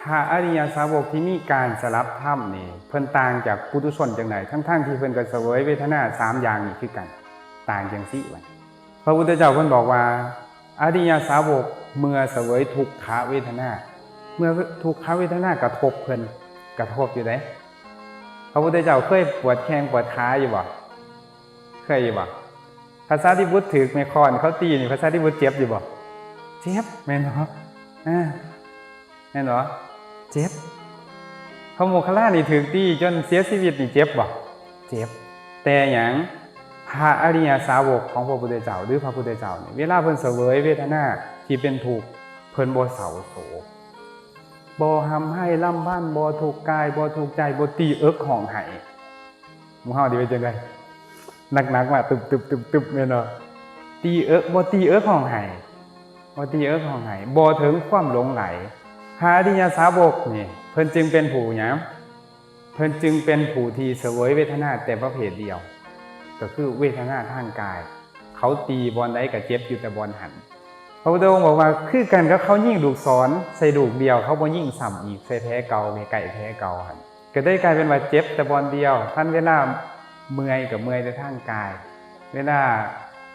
ພະອະລິຍະສາວົກທີ່ມີການສະດັບທຳນີ້ ເພິ່ນຕ່າງຈາກປຸຖຸຊົນຈັ່ງໃດ? ທັງໆທີ່ເພິ່ນກໍສະເຫວີຍເວທະນາສາມຢ່າງນີ້ຄືກັນ ຕ່າງຈັ່ງຊີ້ວ່າ ພະພຸດທະເຈົ້າເພິ່ນບອກວ່າ ອະລິຍະສາວົກເມື່ອສະເຫວີຍທຸກຂະເວທະນາ ເມື່ອທຸກຂະເວທະນາກະທົບເພິ່ນ ກະທົບຢູ່ໃດ໋. ພະພຸດທະເຈົ້າເຄີຍປວດແຂ້ງປວດຂາຢູ່ບໍ່? ເຄີຍຢູ່ບໍ່? ພະສາລີບຸດຖືກແມ່ຄ້ອນເຂົາຕີນີ້ ພະສາລີບຸດເຈັບຢູ່ບໍ່? ເຈັບ ແມ່ນບໍ່? ອາ ແມ່ນບໍ່? ເຈັບ. ພະໂມກຄັນລານີ້ຖືກຕີຈົນເສຍຊີວິດນີ້ເຈັບບໍ່? ເຈັບ. ແຕ່ຫຍັງ? ພະອະລິຍະສາວົກຂອງພະພຸດທະເຈົ້າ ຫຼື ພະພຸດທະເຈົ້ານີ້ ເວລາເພິ່ນສະເຫວີຍເວທະນາທີ່ເປັນທຸກ ເພິ່ນບໍ່ເສົ້າໂສກ ບໍ່ຮ່ຳໄຫ້ລຳພັນ ບໍ່ທຸກກາຍ ບໍ່ທຸກໃຈ ບໍ່ຕີເອິກຮ້ອງໄຫ້. ໝູ່ເຮົານີ້ເປັນຈັ່ງໃດ? ໜັກໆມາຕຶບໆໆໆ ແມ່ນບໍ່? ຕີເອິກ ບໍ່ຕີເອິກຮ້ອງໄຫ້ ບໍ່ຕີເອິກຮ້ອງໄຫ້ ບໍ່ເຖິງຄວາມຫຼົງໄຫຼ. ພະອະລິຍະສາວົກນີ້ ເພິ່ນຈຶ່ງເປັນຜູ້ຫຍັງ? ເພິ່ນຈຶ່ງເປັນຜູ້ທີ່ສະເຫວີຍເວທະນາແຕ່ປະເພດດຽວ ກໍຄືເວທະນາທາງກາຍ. ເຂົາຕີບ່ອນໃດກໍເຈັບຢູ່ແຕ່ບ່ອນຫັ້ນ. ພະພຸດທະອົງບອກວ່າ ຄືກັນກັບເຂົາຍິງລູກສອນໃສ່ລູກດຽວ ເຂົາບໍ່ຍິງຊ້ຳອີກໃສ່ແຜເກົ່າ ໃກ້ໆແຜເກົ່າຫັ້ນ ກໍໄດ້ກາຍເປັນວ່າເຈັບແຕ່ບ່ອນດຽວ. ຄັນເວລາເມື່ອຍກໍເມື່ອຍແຕ່ທາງກາຍ ເວລາ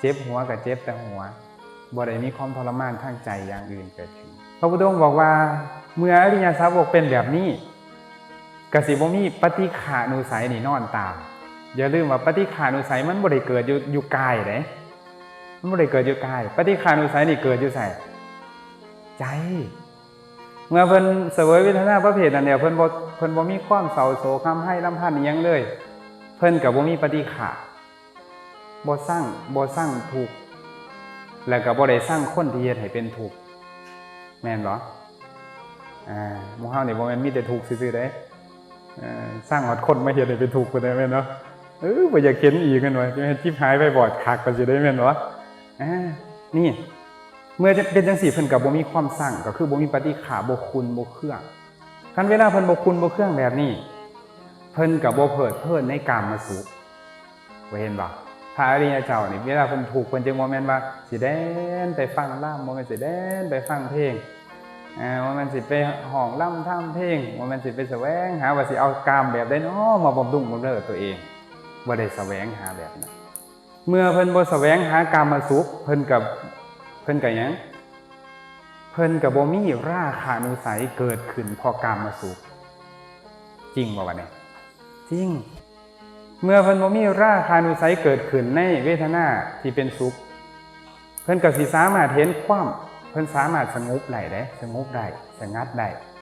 ເຈັບຫົວກໍເຈັບແຕ່ຫົວ ບໍ່ໄດ້ມີຄວາມທໍລະມານທາງໃຈຢ່າງອື່ນເກີດຂຶ້ນ. ພະພຸດທະອົງບອກວ່າ ເມື່ອອະລິຍະສາວົກເປັນແບບນີ້ ກະຊິບໍ່ມີປະຕິຄານຸໄສນີ້ນອນຕາມ. ຢ່າລືມວ່າປະຕິຄານຸໄສມັນບໍ່ໄດ້ເກີດຢູ່ ຢູ່ກາຍເດ້ ມັນບໍ່ໄດ້ເກີດຢູ່ກາຍ. ປະຕິຄານຸໄສນີ້ເກີດຢູ່ໃສ? ໃຈ. ເມື່ອເພິ່ນສະເຫວີຍເວທະນາປະເພດນັ້ນແລ້ວ ເພິ່ນບໍ່ ເພິ່ນບໍ່ມີຄວາມເສົ້າໂສກຮ່ຳໄຫ້ລຳພັນອີ່ຫຍັງເລີຍ ເພິ່ນກໍບໍ່ມີປະຕິຄາ ບໍ່ຊັງ ບໍ່ຊັງທຸກ ແລ້ວກໍບໍ່ໄດ້ຊັງຄົນທີ່ເຮັດໃຫ້ເປັນທຸກ ແມ່ນບໍ່? ອາ ໝູ່ເຮົານີ້ບໍ່ແມ່ນມີແຕ່ທຸກຊື່ໆເດ້ ເອີ ຊັງຮອດຄົນມາເຮັດໃຫ້ເປັນທຸກພຸ້ນເດ້ ແມ່ນບໍ່? ເອີ ບໍ່ຢາກເຫັນອີກ ແມ່ນບໍ່? ຈະເຮັດຈິບຫາຍໄປບອດຄັກວ່າຊິໄດ້ ແມ່ນບໍ່? ອາ ນີ້ ເມື່ອເປັນຈັ່ງຊີ້ ເພິ່ນກໍບໍ່ມີຄວາມຊັງ ກໍຄືບໍ່ມີປະຕິຄາ ບໍ່ຂຸ່ນບໍ່ເຄືອງ. ຄັນເວລາເພິ່ນບໍ່ຂຸ່ນບໍ່ເຄືອງແບບນີ້ ເພິ່ນກໍບໍ່ເພີດເພີນໃນກາມະສຸກ ເຫັນບໍ່? ພະອະລິຍະເຈົ້ານີ້ ເວລາເພິ່ນທຸກ ເພິ່ນຈຶ່ງບໍ່ແມ່ນວ່າຊິແລ່ນໄປຟັງລຳ ບໍ່ແມ່ນຊິແລ່ນໄປຟັງເພງ ເອີ ບໍ່ແມ່ນຊິໄປຮ້ອງລຳທຳເພງ ບໍ່ແມ່ນຊິໄປສະແຫວງຫາວ່າຊິເອົາກາມແບບໃດນໍ ມາບຳລຸງບຳເລີຕົວເອງ ບໍ່ໄດ້ສະແຫວງຫາແບບນັ້ນ. ເມື່ອເພິ່ນບໍ່ສະແຫວງຫາກາມະສຸກ ເພິ່ນກໍ ເພິ່ນກໍຫຍັງ? ເພິ່ນກໍບໍ່ມີລາຄານຸໄສເກີດຂຶ້ນເພາະກາມະສຸກ. ຈິງບໍ່ບັດນີ້? ຈິງ. ເມື່ອເພິ່ນບໍ່ມີລາຄານຸໄສເກີດຂຶ້ນໃນເວທະນາທີ່ເປັນສຸກ ເພິ່ນກໍຊິສາມາດເຫັນຄວາມ ເພິ່ນສາມາດສະຫງົບໄດ້ເດ້ ສະຫງົບໄດ້ ສະຫງັດໄດ້.